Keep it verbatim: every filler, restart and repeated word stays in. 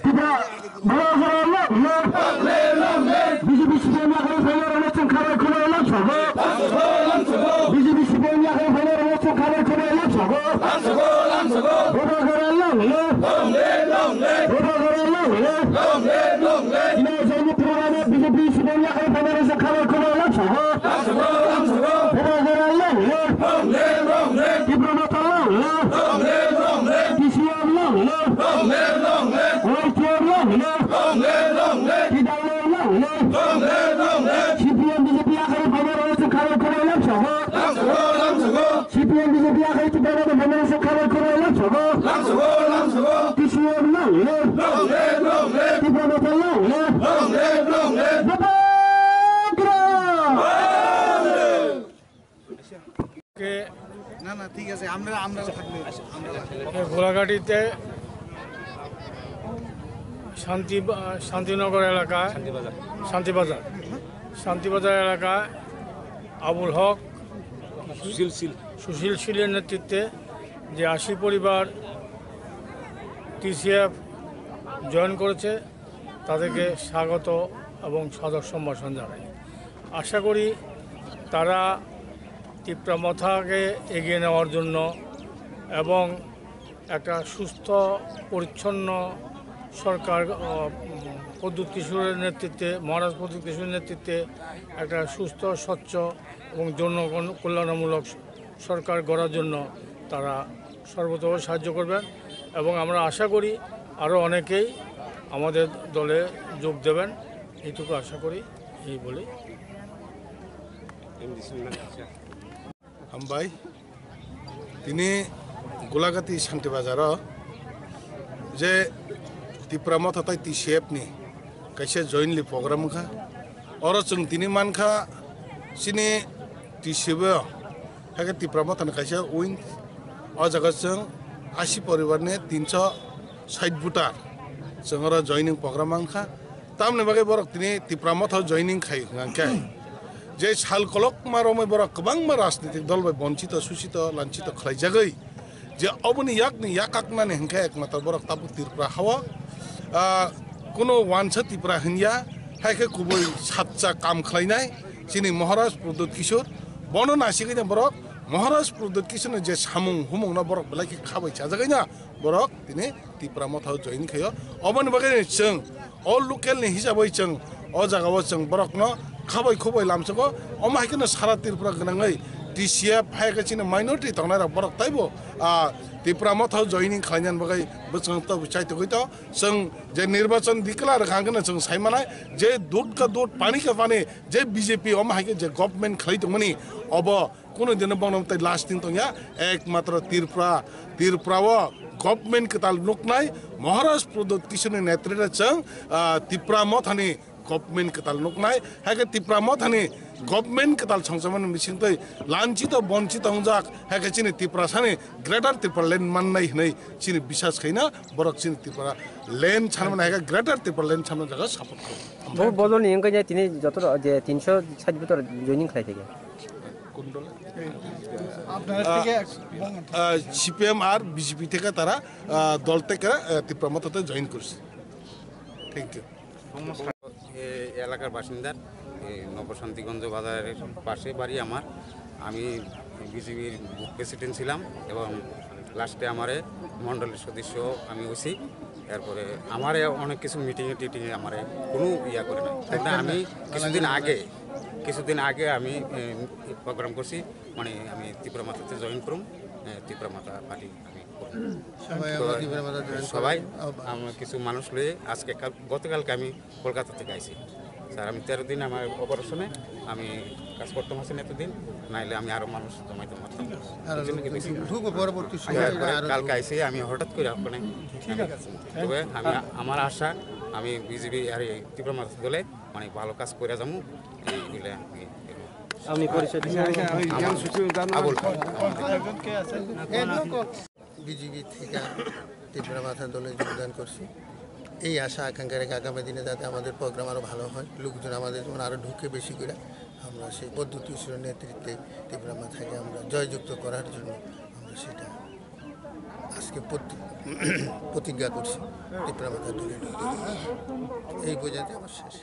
Tipra, Bora Bora long live. B J P C P M yakarwi phainairokno chwng khabai khumbai lamsogo. B J P C P M yakarwi phainairokno chwng khabai khumbai lamsogo. Bora Bora long live. Bora Bora long live. Ino jaini purana B J P C P M yakarwi phainairokno chwng khabai khumbai lamsogo. Bora Bora long live. Tipra Motha long live. T C F long live. Y T F long live. T W F long live. C P M B J P yakarwi phainairokno chwng khabai khumbai lamsogo. C P M B J P yakarwi Tipra Motha phainairokno chwng khabai khumbai lamsogo. T C F long live. Tipra Motha long live. Bubagra! কে না, না, ঠিক আছে, আমরা, আমরা থাকলে, আমরা থাকলে। গোলাঘাটিতে শান্তি, শান্তিনগর এলাকায়, শান্তিবাজার। শান্তিবাজার, শান্তিবাজার এলাকায় আবুল হক, সুশীল শীল। সুশীল শীলের নেতৃত্বে যে আশি পরিবার টিসিএফ জয়েন করেছে, তাদেরকে স্বাগত এবং সাদর সম্ভাষণ জানাই। আশা করি তারা তিপ্রা মথাকে এগিয়ে নেওয়ার জন্য এবং একটা সুস্থ, পরিচ্ছন্ন সরকার, আহ, প্রদ্যুৎ কিশোরের নেতৃত্বে, মহারাজ প্রদ্যুৎ কিশোরের নেতৃত্বে একটা সুস্থ, স্বচ্ছ এবং জনকল্যাণমূলক সরকার গড়ার জন্য তারা সর্বতোভাবে সাহায্য করবেন এবং আমরা আশা করি আরও অনেকেই আমাদের দলে যোগ দেবেন, এইটুকু আশা করি। এই বলেই। Hambai, tini Gulagati Santi Bazar o je Tipra Motha tai T C F ni kaisa jointly program wngkha. Oro chwng tini mankha chini T C F o hai khe Tipra Motha ni kaisa wing. O jaga chwng ashi poribar ni tinso sait voter chwng oro joining program mankha. Tamoni bagwi borok tini Tipra Motha joining khai hwnkhe je sal kolokma romwi borok kwbangma rajnitik dol bai bonchito, suchito, lanchito khlaijagwi je oboni yakni yakaknani hwnkhe ekmatro borok tabuk Tripura hao, ah, kuno wansa Tripura hinya, hai khe kubui satsa kam khlainai chini Maharaj Pradyut Kishore, bono nasigwi borok Maharaj Pradyut Kishore ni je samung humung no borok belai khe khabai chajagwi na borok tini Tipra Motha o join khaio. Oboni bagwi chwng o local ni hisabwi chwng o jaga o chwng borok no khabai khuboi lamsogo. Omo hai kheno sara Tripura gwnangwi T C F hai khe chini minority tongnai rok borok taibo, ah, Tipra Motha o joining khlainani bagwi bwskango tabuk chaitugwi to. Chwng je nirbachon declare rwkha hwnkhe chwng sai manai je dud ka dud, pani ka pani, je B J P omo hai khe je government khlai tongmani obo kuno dino bono tei lasting tongya, ekmatro Tripura, Tripura o government kwtal nuknai Maharaj Pradyut Kishore ni netrite chwng, ah, Tipra Motha ni government kwtal nuknai, hai khe Tipra Motha ni government kwtal songchomani bisingtwi lanchito bonchito wngjak, hai khe chini Tiprasa ni Greater Tipraland mannai hwnwi chini bisas khaina borok chini Tipraland sanmani hai khe Greater Tipraland sanmani jaga support khaio. Bo bodol ni wngkha je tini joto je tinso sait voter joining khlai thai. আপনার থেকে এক- আহ, সিপিএম আর বিজেপি থেকে তারা, আহ, দল থেকে, আহ, তিপ্রা মথাতে জয়েন করছে। Thank you. এই এলাকার বাসিন্দা, এই নবশান্তিগঞ্জ বাজারের পাশে বাড়ি আমার। আমি বিজেপির বুথ প্রেসিডেন্ট ছিলাম এবং লাস্টে আমারে মণ্ডলের সদস্য আমি হইছি। এরপরে আমারে অনেক কিছু মিটিংয়ে টিটিংয়ে আমারে কোনো ইয়া করে না। কিন্তু আমি কিছুদিন আগে, কিছুদিন আগে আমি, এ, প্রোগ্রাম করছি, মানে আমি ত্রিপুরা মথাতে জয়েন করুম, এ, ত্রিপুরা মথা পার্টি আমি করুম। সবাই তো আমরা ত্রিপুরা মথা জয়েন সবাই করি। আহ্বান। আমরা কিছু মানুষ লয়ে আজকে কাল, গতকালকে আমি কলকাতা থেকে আইছি। স্যার, আমি তেরো দিন আমার অপারেশনে আমি কাজ করতাম আছেন এতদিন, নাইলে আমি আরো মানুষ জমাইতে পারতাম। আরো এই জন্য লোক কিন্তু ঢুকবো পরবর্তী সময়ে, এরপরে আরো কালকে ঢুকবো। আইছি আমি হঠাৎ করে ওখানে। ঠিক আছে। তবে আমি, আমার আশা আমি বিজেপি আর এই ত্রিপুরা মথা দলে মানে ভালো কাজ করে যাবো, এই বলে আমি আপনি পরিচয় দিন। আবুল। বিজেপি থেকে ত্রিপুরা মথা দলে যোগদান করছি। এই আশা আকাঙ্ক্ষা রেখে আগামী দিনে যাতে আমাদের প্রোগ্রাম আরও ভালো হয়, লোকজন আমাদের যেমন আরও ঢুকে বেশি করে, আমরা সেই পদ্ধতি নেতৃত্বে ত্রিপুরা মথাকে আমরা জয়যুক্ত করার জন্য আমরা সেটা আজকে প্রতি-, প্রতিজ্ঞা করছি ত্রিপুরা মাথা তুলে ধরতে। এই পর্যন্ত আমার শেষ।